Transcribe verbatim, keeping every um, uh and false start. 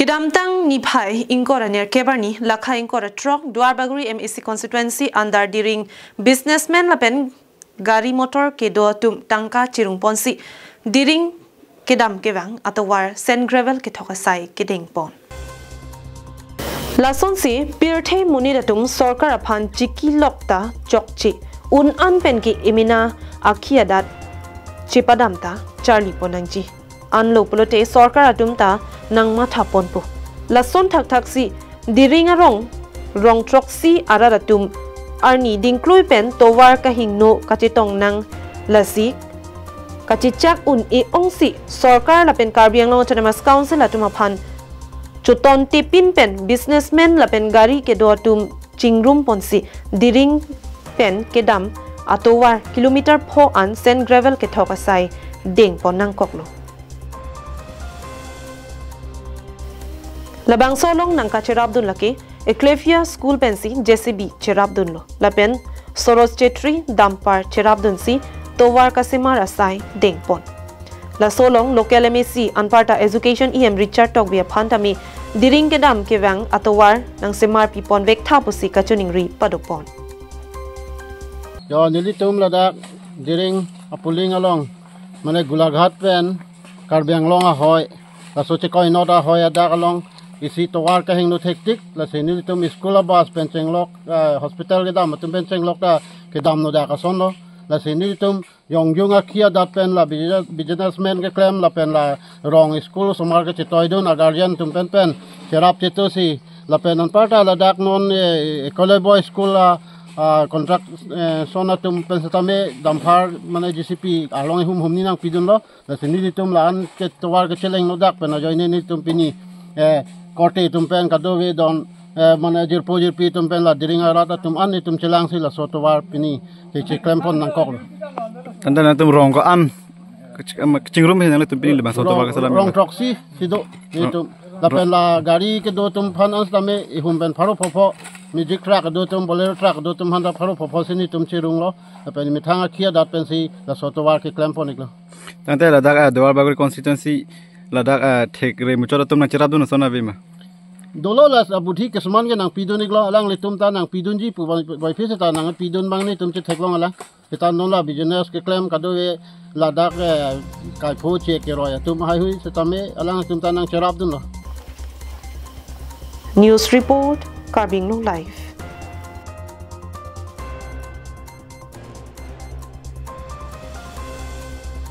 Kedamtang niphai ingkoi ra nerkep arni, lakha ingkoi ra throk, Duarbagori M A C constituency under Diring businessman lapen gari motor kedo atum tangka chirung ponsi Diring kedam kevang atovar sand gravel kethok asai kedeng pon. Lasonsi pirthe monit atum sorkar aphan chiki lok ta chokche, un an pen ke emena akhi adat chepadam ta charli pon nangji. Anlo pulote sorkar atum ta nangmatha ponpo. Lason thakthak si Diring arong rong throksi arat atum arni dingklui pen tovar kahingno kachetong nang, lasi kachechak un-e ongsi sorkar lapen Karbi Anglong Autonomous Council atum aphan choton tipin pen businessman lapen gari kedo atum chingrum ponsi Diring pen kedam atovar kilometer pho an sand gravel kethok asai deng pon nangkoklo. Labangso along nangkacherapdun lake Ecclesia School pensi J C B cherapdunlo. Lapen Soros Chetri dumper cherapdunsi tovar kasemar asai deng pon. Laso along local M A C anparta Education E M Richard Tokbi aphan tame Diring kedam kevang atovar nangsemar pipon vektha pusi kachiningri padopon. Yo, nelitum ladak Diring apuling along, mane Golaghat pen Karbi Anglong ahoi, laso chekoi not ahoi adak along isi tovar kahingno thektik, lasi nelitum school abus pen chenglok, eh, hospital kedam atum pen chenglok ta kedamno dak asonlo, lasi nelitum jongjung akhi adat pen la business, businessman keklem lapen la rong school osomar kechetoidun a guardian atum pen pen cherap chetusi lapen anparta ladak non, eh, Ekoloi Boys School a, a, contract, eh, son atum pen setame dumper mane J C B along ihum hum ni nangpidunlo. Lasi nelitum la-an ketovar kechelengno dak pen ajoine nelitum pini, eh, korte atum pen kadokave don, eh, mane jirpo jirpi atum pen la Diring arat atum an nelitum chelangsi laso tovar pini ke cheklem pon nangkoklo. Tangte nangtum rong ko-an kech-, em, kechingrum he nangtum pini labangso tovar keselam. Rong throksi si do nelitum. Lapen la gari kedo atum aphan an setame ihum pen pharo phopho, music truck kedo atum, Bolero truck kedo atum aphan ta pharo phopho si nelitum chirunglo. Lapen methang akhi adat pensi laso tovar keklem pon iklo. Tangte ladak, ah, Duarbagori constituency ladak, ah, thekre muchot atum nangcherapdun ason ave ma? Dolo la abudhi kesuman ke nangpidun iklo, alanglitum ta nangpidunji pu bang, bai phis ta nangpidun bang nelitum chetheklong alang. Seta non la business keklem kadokave ladak, eh, kaipho che keroi atum haihui setame alangtum ta nangcherapdunlo. News report, Karbi Anglong Live.